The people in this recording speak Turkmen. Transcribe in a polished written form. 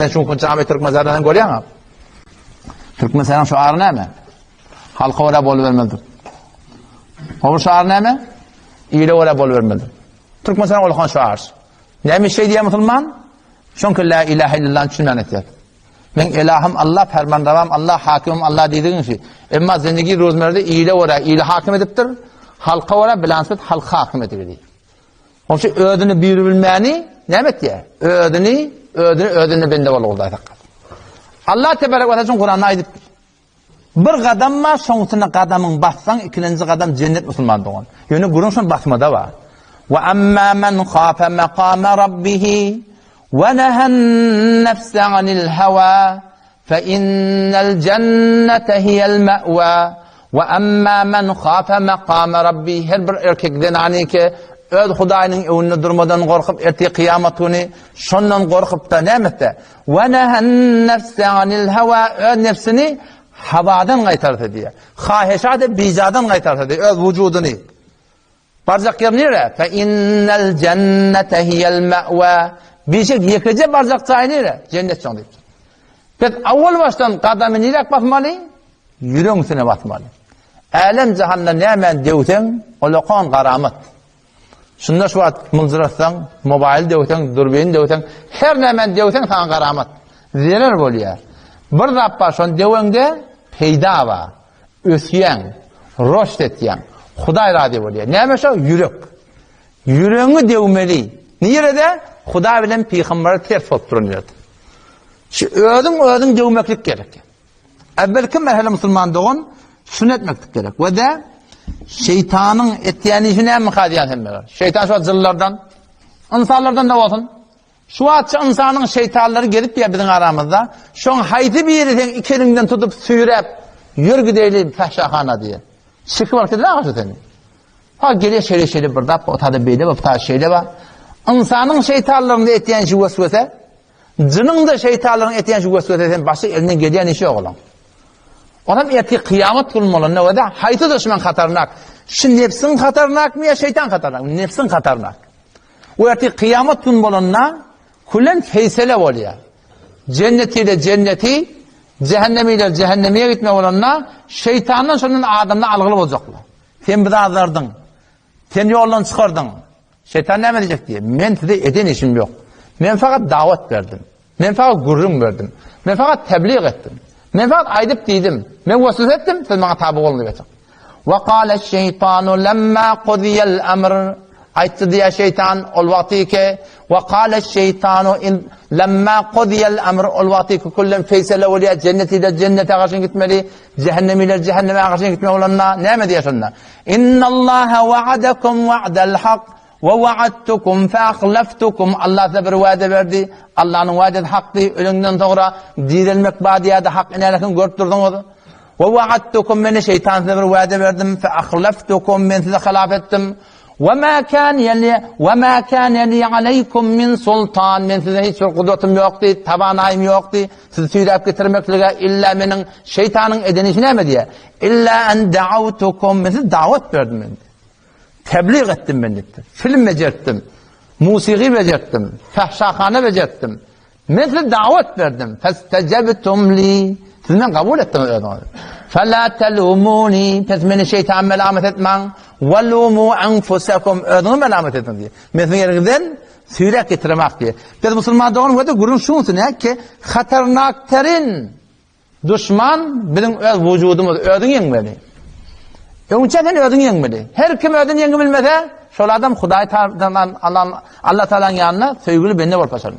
Sen şu gün jami Türkmenistandan görýäňmi? Türkmenistanyň şuary näme? Halka görä bolubermelidir. O şuar näme? Ile görä bolubermelidir. Türkmenistan ol han şuar. Näme şey diýýär musulman? Çünki la ilahe illallah düşünmän etýär. Men ilahym Allah, fermanrawam Allah, hakimim Allah diýdigiň şu. Emma zindigi rozmerde ile görä ile hakim edipdir. Halka görä bilansat halka hakim edip. Onuň üçin özüni biri bilmäni näme etýär? Özüni, özüni özüne bende bolup Hudaý saklasyn. Allah tebarek we taala Kuranda aýdypdyr. Bir gadam bar, şoň üstüne gadamyň bassaň, ikilenji gadam jennet musulman dogan. Ýöne gürrüň şol basmada bar. Wa amma men khafa maqama rabbih we nahan nefse anil hawa Fe innel jennete hiýel me'wa we emma men hafe mekame rabbi her bir erkek zenany ki öz Hudaýynyň öňünde durmadan gorkup ertir kyýamat güni şondan gorkup da näme etse we nehen nefse anil hawa öz nefsini hawadan gaýtarsa diýýär. Haheşat bijadan gaýtarsa diýýär öz wujudyny. Barjak ýer nire? Fe innel jennete hiýel me'wa. Bişek ýekeje barjak jaý nire? Jennet şoň diýipdir. Biz awwal başdan gadamy niräk basmaly? Ýüregiň üstüne basmaly. Älem jahanda nämäni döwseň, olakan garamat. Şunda şu wagt mynjyratsaň, mobaýl döwseň, durbin döwseň, her nämäni döwseň saňa garamat. Zerer bolýar. Bir zat bar, şony döweňde peýda bar. Ösýäň, roşt etýäň. Hudaý razy bolýar. Näme şo? Ýürek. Ýüregiňi döwmeli. Nirede? Hudaý bilen pygambere ters bolup duran ýerde. Şu özüň özüň döwmeklik gerek. Äwwelki merhele musulman dogan şuny etmeklik gerek. We de şeýtanyň etýän işi näme diýýän hemmeler. Şeýtan şu jyllardan, ynsanlardan da bolsun. Şu wagtça ynsanyň şeýtanlary gezip ýa biziň aramyzda, şoň haýsy biri seň iki eliňden tutup süýräp, ýör gideýli fähşahana diýe. Çekip alyp gider aga şu seni. Ha gelýär şeýle şeýle bir zat, o tada beýle bar, bu tada şeýle bar. Ynsanyň şeýtanlarynda etýän şu weswese, jynyň-da şeýtanlaryň etýän şu weswese sen başga elinden gelýän işi ýok olaň. Onam ertir kyýamat gün bolanda wada haýsy duşman hatarnak? Şu nebsiň hatarnakmy ýa şeýtan hatarnakmy? Nebsiň hatarnak. We ertir kyýamat gün bolanda külen feýsele bolýar. Jennet ile jenneti, cehennem ile cehennemiye gitme bolanda şeýtandan şondan adamda algyly boljaklar. Sen bizi azardyň. Sen ýoldan çykardyň. Şeýtan näme diýjek diýe? Men size eden işim ýok. Men fakat dawat berdim. Men fakat gürrüň berdim. Men fakat tebliğ etdim. Men fakat aýdyp diýdim. Men weswese etdim, siz maňa taby boluň diýip. Wa qala şeytanu lemma qudiyal amr Aýtdy diýä şeýtan ol wagty ki wa qala şeytanu in lemma qudiyal amr ol wagty ki kullen feýsele bolýar jenneti de jennete garşy gitmeli cehennemiler cehenneme garşy gitmeli bolanda näme diýär şonda Innallaha wa'adakum wa'dal hak we wa'adtukum fe ahlaftukum Allah size bir wada berdi Allah'yň wadesi hakdy ölenden soňra direlmek bar diýýärdi hak inälesin görüp durduňyz We wa'adtukum meni şeýtan size bir wada berdim fe ahlaftukum men size halaf etdim we ma kana li we ma kana li aleykum min sultan men size hiç bir gudratym ýokdy tabanaýym ýokdy sizi süýräp getirmeklige illa meniň şeýtanyň eden işi näme diýýär illa en da'awtukum men size dawat berdim men tebliğ etdim men diýipdir film bejertdim musigy bejertdim fahşahana bejertdim Men size dawat berdim. Festejebtum li. Siz men kabul etdiňiz özüňiz. Fela telumuni. Pes meni şeytan melamet etmäň. Welumu enfusakum. Özüňizi melamet ediň diýip. Men siziň ýeriňizden süýräk getiremak diýip. Biz musulman dogan we de gürrüň şunuň ne ki hatarnakterin duşman biziň öz wujudymyz, özüň ýeňmeli. Öňçe sen özüň ýeňmeli. Her kim özüni ýeňip bilmese, şol adam Hudaý tarapyndan Allah Taalanyň ýanynda söýgüli bende bolup başar.